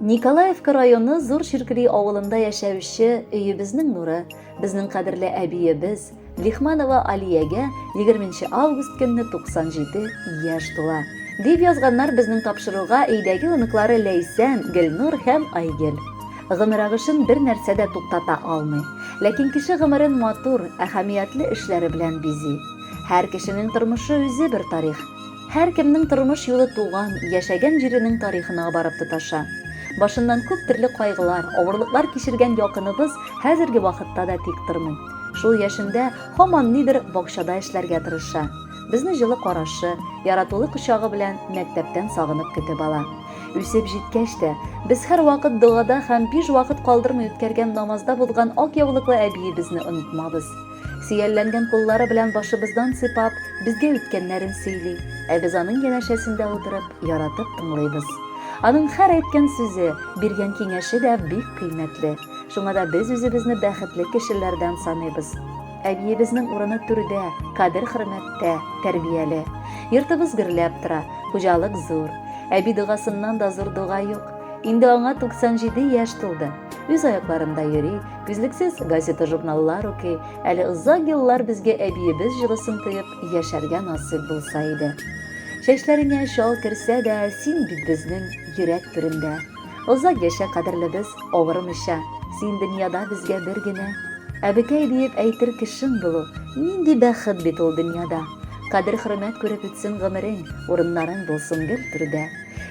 Николаевка районы Зур Чиркли авылында яшәүче өебезнең нуры, безнең кадерле әбиебез Лихманова Алиягә 20 август көнне 97 яшь тула. Дип язганнар безнең тапшыруга өйдәге оныклары Ләйсән, Гөлнур һәм Айгөл. Гомер агышын бер нәрсә дә туктата алмый. Ләкин кеше гомерен матур, әһәмиятле эшләре белән бизи. Һәр кешенең тормышы үзе бер тарих. Һәркемнең тормыш юлы туган, яшәгән җиренең тарихына барып тоташа. Башыннан күп төрле кайгылар, авырлыклар кичергән якыныбыз хәзерге вакытта да тик тормый. Шул яшендә һаман нидер бакчада эшләргә тырыша. Безне җылы карашы, яратулы кочагы белән мәктәптән сагынып көтеп ала. Үсеп җиткәч тә, без һәрвакыт догада һәм биш вакыт калдырмый үткәргән намазда булган ак яулыклы әбиебезне онытмабыз. Сөялләнгән куллары белән башыбыздан сыйпап, безгә үткәннәрен сөйли, ә без аның янәшәсендә утырып, яратып тыңлыйбыз. Аның һәр әйткән сүзе, биргән киңәше дә бик кыйммәтле. Шуңа да без үзебезне бәхетле кешеләрдән саныйбыз. Әбиебезнең урыны түрдә, кадер-хөрмәттә, тәрбияле. Йортыбыз гөрләп тора, хуҗалык зур. Әби догасыннан да зур дога юк. Инде аңа 97 яшь тулды. Үз аякларында йөри, күзлексез газета-журналлар укый, әле озак еллар безгә әбиебез җылысын тоеп яшәргә насыйп булса иде. Чәчләреңә чал керсә дә, син бит безнең йөрәк түрендә. Озак яшә, кадерлебез, авырмыйча, син дөньяда безгә бер генә. Әбекәй диеп әйтер кешең булу, нинди бәхет бит ул дөньяда. Кадер-хөрмәт күреп үтсен гомерең, урыннарың булсын гел түрдә.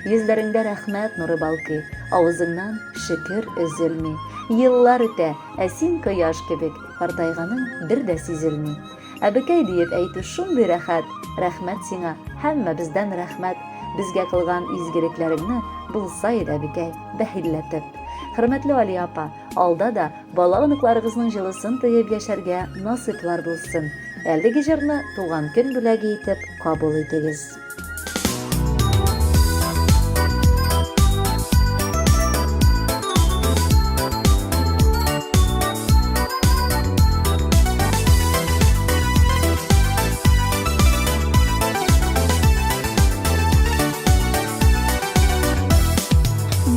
Йөзләреңдә рәхмәт нуры балкый, авызыңнан шөкер өзелми. Еллар үтә, ә син кояш кебек, картайганың бер дә сизелми. Әбекәй диеп әйтү шундый рәхәт, рәхмәт сиңа, һәммәбездән рәхмәт, безгә кылган изгелекләреңне булса иде, әбекәй, бәхилләтеп. Хөрмәтле Алия апа, алда да бала-оныкларыгызның җылысын тоеп яшәргә насыйплар булсын. Әлеге җырны туган көн бүләге итеп кабул итегез.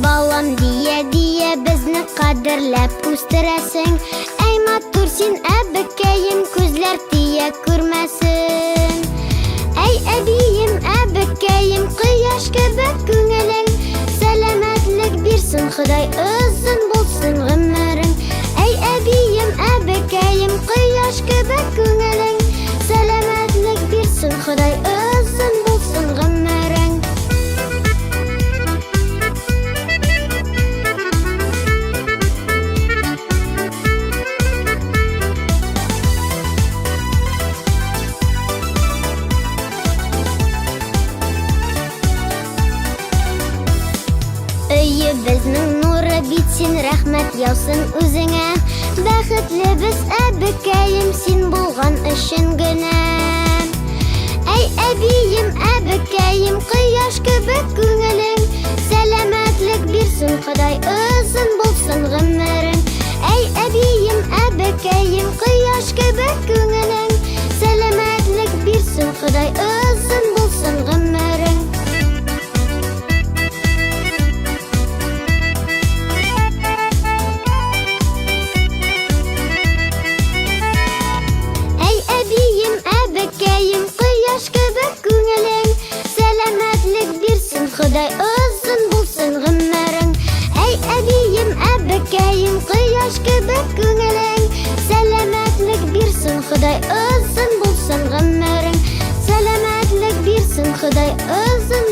Балам дия дия безне кадерләп үстерәсең. Әй матур син, әбекәем, күзләр тия күрмәсен. Әй әбием, әбекәем, кояш кебек күңелең. Сәламәтлек бирсен Ходай, озын булсын гомерең. Әй әбием, әбекәем, кояш кебек күңелең. Сәламәтлек бирсен Ходай, озын булсын гомерең. Өебезнең нуры бит син, рәхмәт яусын үзеңә. Бәхетле без, әбекәем, син булган өчен генә. Әй, әбием, әбекәем, кояш кебек күңелең. Сәламәтлек бирсен Ходай, озын булсын гомерең. Әй, әбием, әбекәем, кояш кебек күңелең. Сәламәтлек бирсен Ходай, озын булсын гомерең. Әй, әбием, әбекәем, кояш кебек күңелең. Сәламәтлек бирсен Ходай, озын булсын гомерең. Әй, әбием, әбекәем, кояш кебек күңелең. Сәламәтлек бирсен Ходай, озын булсын гомерең. Сәламәтлек бирсен Ходай, озын